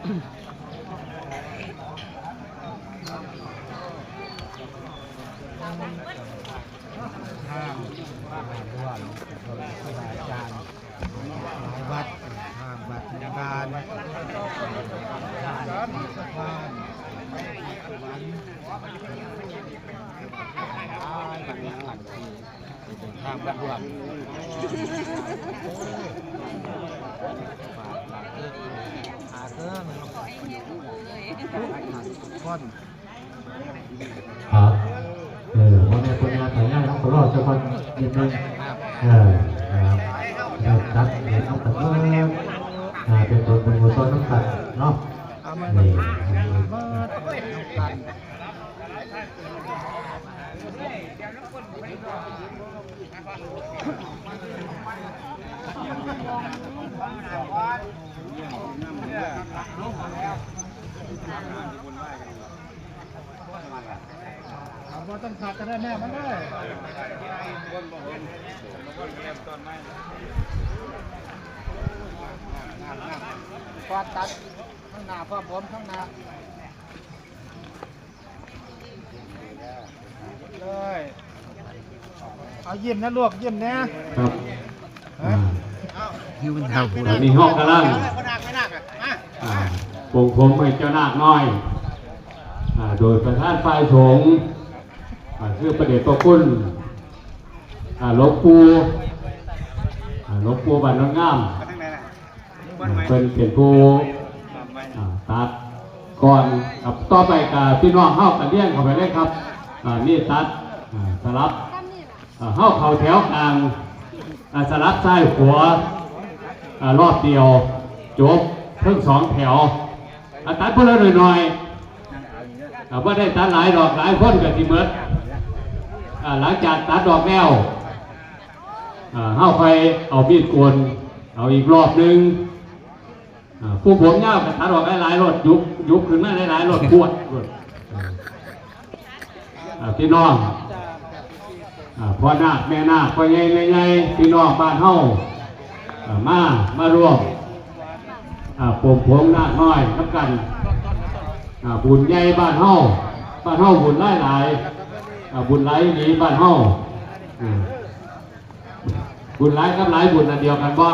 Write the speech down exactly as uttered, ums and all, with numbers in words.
ทางบ้านร่วมครูบาอาจารย์หลายวัด ทางวัดทางบ้านบ้านสะพานสวรรค์ทางบ้านร่วม ครับ เออ พ่อแม่คนงานถ่ายงานเขาก็รอดสักวันนิดนึง เออ ครับ เราตัดเหรียญเอาแต่เมื่อ อ่า เป็นคนเป็นคนต้อนน้ำกันเนาะ นี่ เอาบ่ต้องขาดก็ได้แม่มันเด้อพอตัดข้างหน้าพอผมข้างหน้า เลย เอายิ้มนะลูก ยิ้มนะ ครับ อ่า วันนี้ห้องกำลัง อ่า ปลงผมให้เจ้านาคน้อย อ่า โดยประธานฝ่ายสงฆ์ อ่า คือพระเดชพระคุณ อ่า หลวงปู่ อ่า หลวงปู่บ้านโนนงาม เพิ่นเป็นผู้ อ่า ตัดก่อนครับ ต่อไปก็พี่น้องเฮาก็เรียงเข้าไปเลยครับ อ่า นี่ตัด อ่า สลับ อ่า เฮาเข้าแถวกลาง อ่า สลับซ้ายขวา อ่า รอบเดียว จบทั้งสองแถว อ่า ตัดคนละหน่อยๆ อ่า บ่ได้ตัดหลายดอก หลายคนก็สิหมด อ่า หลังจากตัดดอกแล้ว อ่า เฮาค่อยเอามีดโกน เอาอีกรอบหนึ่ง อ่า ผู้ผมยาวก็ตัดออกหลายๆโลด ยุบ ยุบขึ้นมาหลายๆโลด พวดโลด อ่า พี่น้อง อ่า พ่อนาคแม่นาค พ่อใหญ่แม่ใหญ่ พี่น้องบ้านเฮา อ่า มา มาร่วม อ่า ปลงผมนาคน้อยนำกัน อ่า บุญใหญ่บ้านเฮา บ้านเฮาบุญหลายหลาย อ่า บุญหลายอีหลีบ้านเฮา อ่า บุญหลายกับหลายบุญอันเดียวกันบ่